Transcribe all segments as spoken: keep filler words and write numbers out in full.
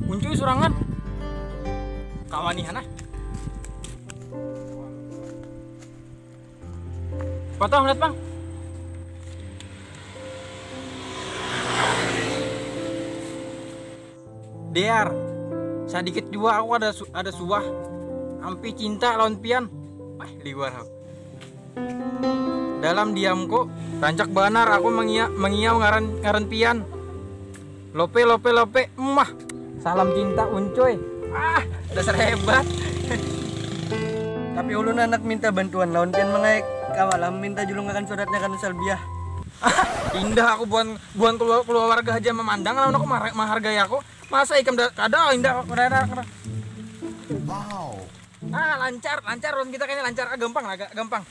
Uncui surangan. Kawan nih, nah. Patah lihat, Bang. Dear, sadikit jua aku ada su-, ada suah. Ampih cinta lawan pian. Wah, liwar aku. Dalam diamku, rancak banar aku mengia-, mengiau ngaran, ngaran pian. Lope, lope, lope, emah. Salam cinta, Uncui. Ah, dasar hebat. Tapi ulun handak minta bantuan lawan pian, Mang ai. Kawa lah minta julungakan suratnya ka Nusa Albiah. Indah aku buhan, buhan keluar, keluarga haja mamandang lawan aku, mar-, menghargai aku. Masa ikam da-, kada indah aku, kada, kada, kada. Ah, lancar, lancar lawan kita kayaknya lancar. Ah, gampang lah, ga-, gampang.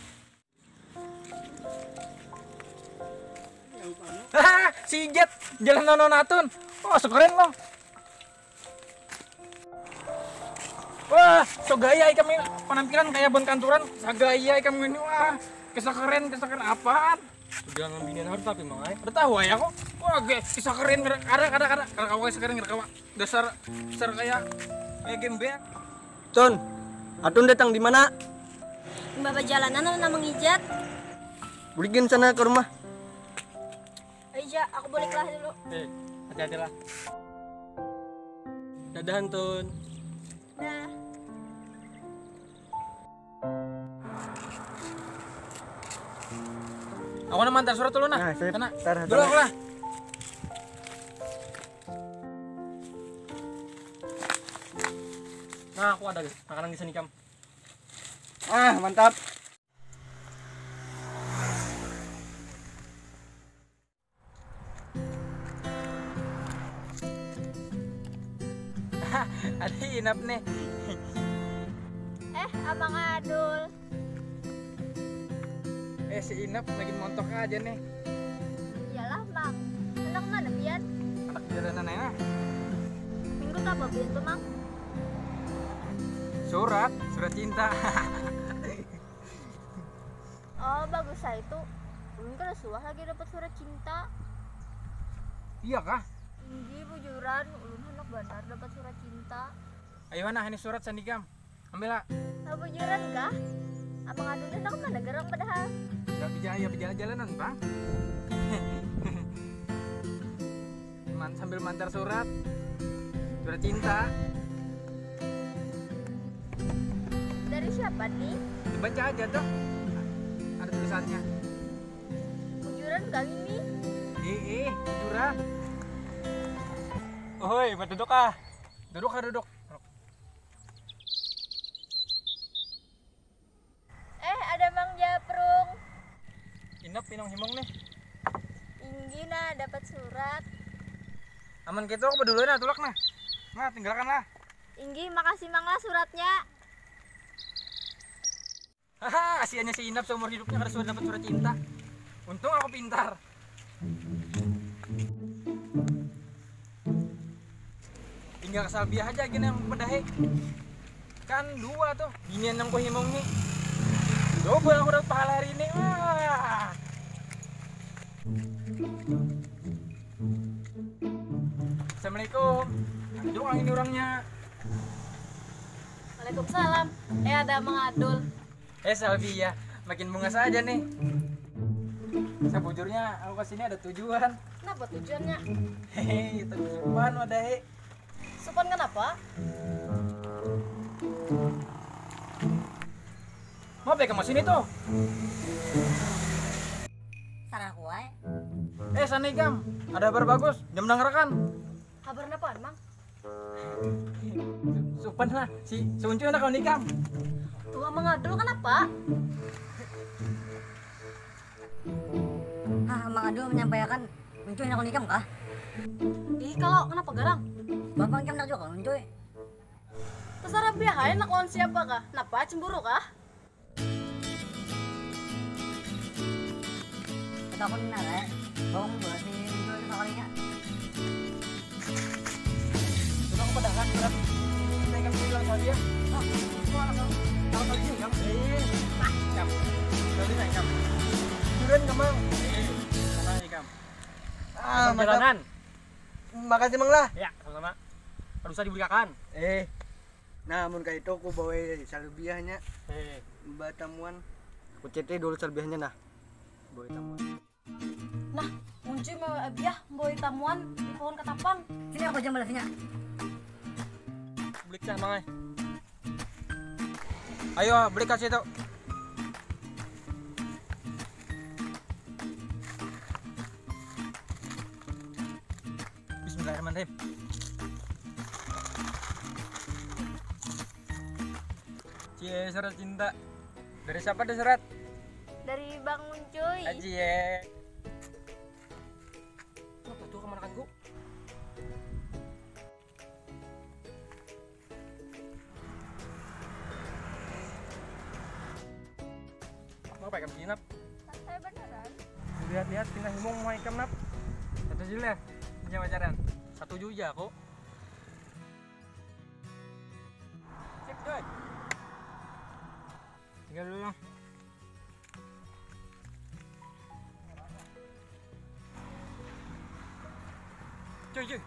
Hahaha, si Ijat, jalan nononatun. Oh, sekeren lo. Wah, so gaya ikam ini. Penampilan kayak bon kanturan, sagaya ikam ini. Wah, kisah keren, kisah keren apaan? Udah ngambilin harus tapi, Mang ai. Udah tahu ya aku. Wah, ge-, kisah keren, kada, kada, kada, kada kawa kisah keren, kada kawa. Dasar, dasar kayak, kayak gembel. Ton, Atun datang di mana? Imbah bajalanan lawan Amang Ijat. Bulikin sana ke rumah. Ayo, Ja, aku bulik lah dulu. Eh, hati-hati lah. Dadah, Antun. Dah. Aku nang mantar surat dulu, nah. Nah, sip. Sana. Tar, dulu tar. Aku lah. Nah, aku ada makanan di sini, Kam. Ah, mantap. Ada Inap nih. Eh, Amang Adul. Eh, si Inap lagi montok aja nih. Iyalah, Mang. Anak mana pian? Anak jalanan aja. Minggu apa pian tuh, Mang? Surat, surat cinta. Oh, bagus saya itu. Ulun kada suah lagi dapat surat cinta. Iya kah? Inggih, bujuran, ulun handak banar dapat surat cinta. Ayo, nah, ini surat sandikam. Ambil lah. Nah, bujuran kah? Abang Adun handak mana gerang padahal? Ya, bija-, ya, berjalan-jalanan, Bang. Man-, sambil mantar surat. Surat cinta. Dari siapa nih? Dibaca aja tuh. Ada tulisannya. Bujuran kali nih. Ih, ih, bujuran. Oi, buat duduk ah. Duduk ah, duduk. Eh, ada Mang Japrung. Inap, pinang himung nih. Inggih nah, dapat surat. Aman gitu, aku baduluan nah, tulak nah. Nah, tinggalkan lah. Inggih, makasih Mang lah suratnya. Haha, kasihannya si Inap seumur hidupnya kada sudah dapat surat cinta. Untung aku pintar. Tinggal kasal biah aja gini yang bedahi. Kan dua tuh, binian yang kuhimung nih. Coba aku dapat pahala hari ini. Wah. Assalamualaikum. Ada doang ini orangnya. Waalaikumsalam. Eh, ada Mang Adul. Eh, Salvia, makin bungas aja nih. Sebujurnya aku kesini ada tujuan. Kenapa tujuannya? Hehe, tujuan wadah, he. Supan kenapa? Mau apa kamu sini tuh? Sarah kuai. Eh, sana ikam, ada kabar bagus, jam dangarakan. Kabar apaan, Mang? Supan lah, si Suncu anak kau nikam. Tua mengadul kenapa? Ah, Mang Adul menyampaikan Suncu anak kau nikam kah? Ih, kalau kenapa garang? Bapak nikam nak juga Suncu. Terserah biar anak lawan siapa kah? Napa cemburu kah? Takun nara, bawang buat ni jual sakalinya. Sudah aku padahan berat. Saya kan bilang tadi ya. Hah? Itu anak kamu. Kalau tadi sih kamu. Eh, ah, siap. Tadi saya kamu. Juran kamu. Eh, mana sih kamu? Ah, mantap. Jalanan. Makasih, Mang lah. Ya, sama-sama. Kada usah dibulikakan. Eh, nah, mun kaitu ku bawai salubiahnya. Eh, batamuan. Ku citi dulu salubiahnya nah. Bawai tamuan. Nah, Muncuy mawai Abiah bawai tamuan di pohon katapang. Sini aku aja balasnya. Bulik dah, Mang ai. Ayo, bulik ka situ. Bismillahirrahmanirrahim. Cie, surat cinta. Dari siapa tuh surat? Dari Bang Muncuy. Aji ya. Kenapa tuh kemanakanku? Mau pakai jinap? Saya beneran. Lihat-lihat tingkah himung mau ikam nap. Satu jileh, punya pacaran. Satu juta aku. Sip, coy. Tinggal dulu, Bang. Cuy, cuy.